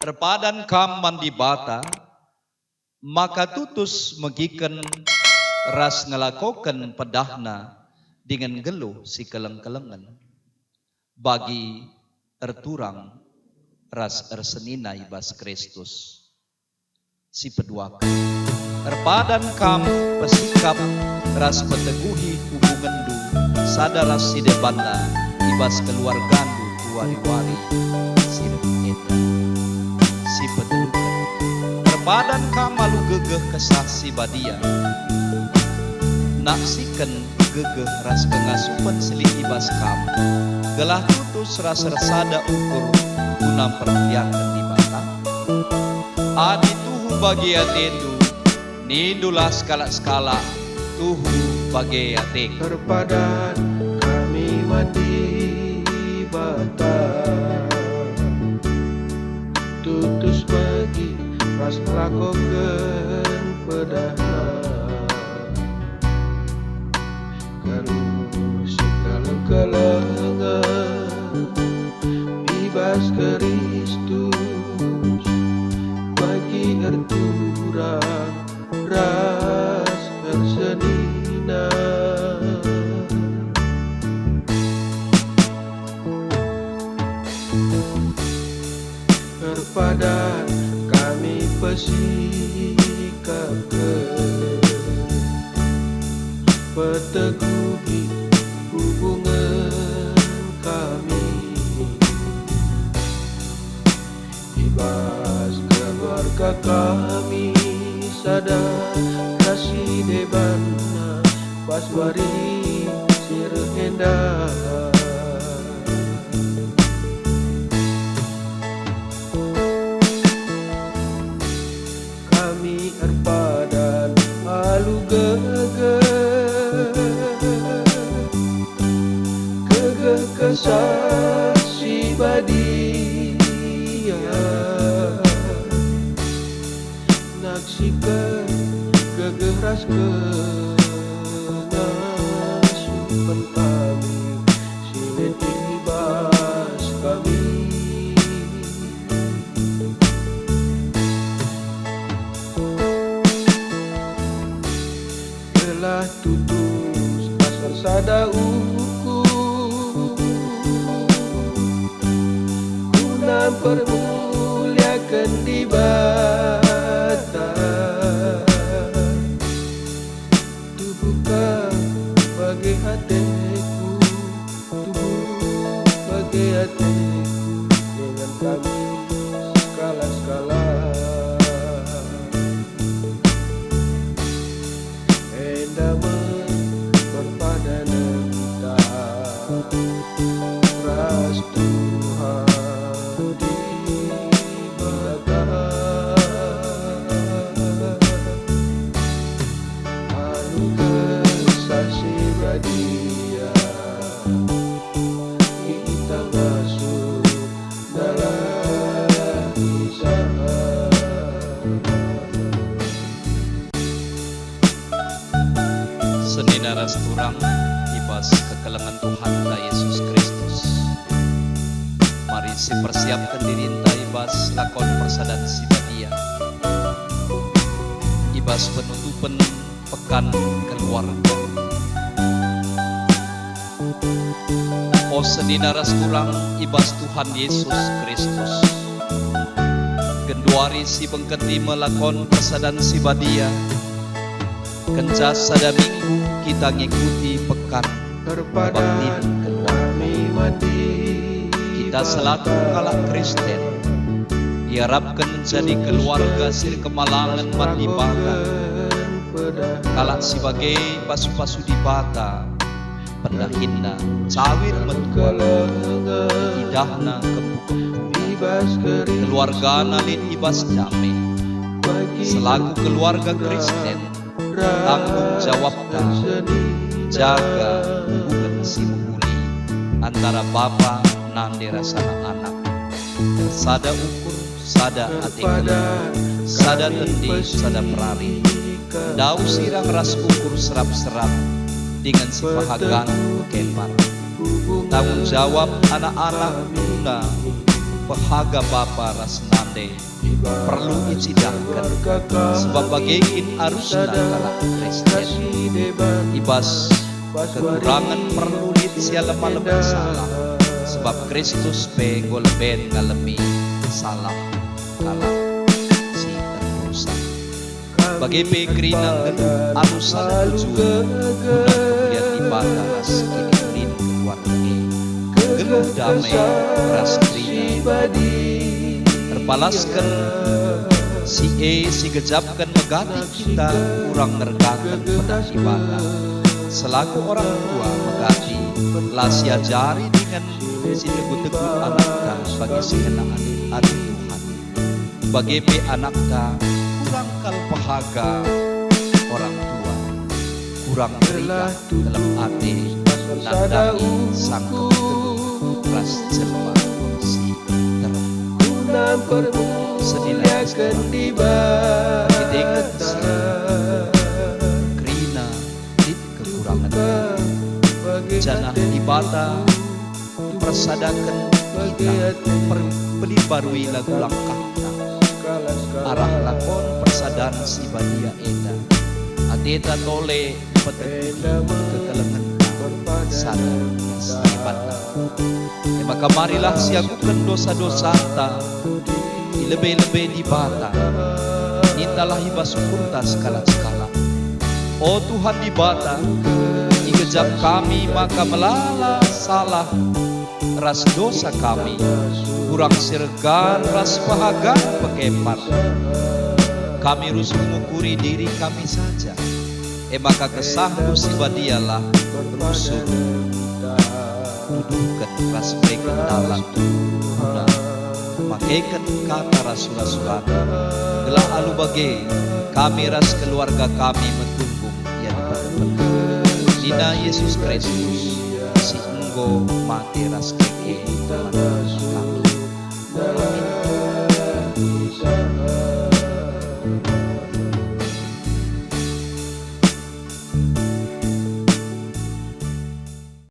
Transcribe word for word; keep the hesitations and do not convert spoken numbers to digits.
Erpadan kam man Dibata, maka tutus megiken ras ngelakoken pedahNa dingen nggeluh si keleng-kelengen, bagi erturang ras ersenina i bas Kristus. Si peduaken. Erpadan kam pesikap ras peteguhi hubungenndu sada ras si debanna i bas keluargandu tu wari-wari si reh enda. Si peteluken. Erpadan kam alu gegeh Kesah Si Badia. Naksiken gegeh ras kengasupen si lit i bas kam, gelah tutus ras ersada ukur guna mpermuliaken Dibata. Adi tuhu bage atendu, nindulah sekalak-sekalak, tuhu bage ateku. Erpadan kami man Dibata, tutus megi ras ngelakoken pedahNa. Nggeluh si keleng-kelengen i bas Kristus, bagi erturang ras ersenina. Erpadan kami pesikapken, peteguhi hubungen kami. I bas keluarga kami sada ras si debanna bas wari si reh enda. Kami erpadan alu gegeh, gegeh Kesah Si Badia. Naksiken gegeh ras kengasupen kami si lit i bas kami. Gelah tutus ras ersada ukur guna mpermuliaken Dibata. Tubuhken bage ateku, tubuh bage ateku dengan kami sekalak-sekalak. Enda me perpadanenta ras Tuhan Dibata. Alu Kesah Si Badia kita ngasup dalan Isa. Senina ras turang i bas kekelengen Tuhanta Yesus Kristus. Mari sipersiapken dirinta i bas lakon persadan si badia. I bas penutupen Pekan Keluarga. O senina ras turang i bas Tuhan Yesus Kristus. Genduari si bengket i me lakon persadan si badia. Kenca sada minggu kita ngikuti pekan kebaktin keluarga. Kita selaku kalak Kristen iarapken jadi keluarga si erkemalangen man Dibata, kalak si bage pasu-pasu Dibata, pendahinna cawir metua, idahna kempu-kempu, keluargana lit i bas dame. Selaku keluarga Kristen, tanggung jawabta jaga hubungen si mehuli antara bapa, nande ras anak-anak. Sada ukur, sada ate keleng, sada tende, sada perari. Ndauh sirang ras ukur serap-serap dingen si pehagan kepar. Tanggung jawab anak-anak guna pehaga bapa ras nande perlu icidahken, sebab bage kin arusna kalak Kristen. I bas kekurangen perlu lit si alemalen salah, sebab Kristus pe enggo leben ngalemi salah kalak si erdosa. Bage pe kerina nggeluh arus sada tujuan guna kemulian Dibata ras kinikinan keluarga e. Nggeluh dame ras kerina erpalasken si e si gejapken megati kita kurang ngergaken pendah Dibata. Selaku orang tua megati la siajari dingen si tegu-tegu anakta bagi si ngena ate Tuhan. Bage pe anakta kurang kal pehaga orang tua, kurang teridah dalam ate nandangi sangkep ras jelma si terang. Senina kita inget kerina lit kekurangen janah Dibata persadaken kita, per-, pelibarui lagu langkahta. Arah lakon persadan si badia enda, ateta tole peteguh kekelengenta sada ras debanna. E maka marilah siakuken dosa-dosanta i lebe-lebe Dibata, nintalah i bas ukurta sekalak-sekalak. O Tuhan Dibata, igejap kami maka melala salah ras dosa kami, kurang si ergan ras pehagan pekempat. Kami rusur ngukuri diri kami saja, e maka KesahNdu si badialah rusur nuduhken ras mereken dalan guna makeken kata ras sura-suraNdu, gelah alu bage kami ras keluarga kami metumbung i adopen Nina Yesus Kristus si enggo mate ras keke man kami. Amin.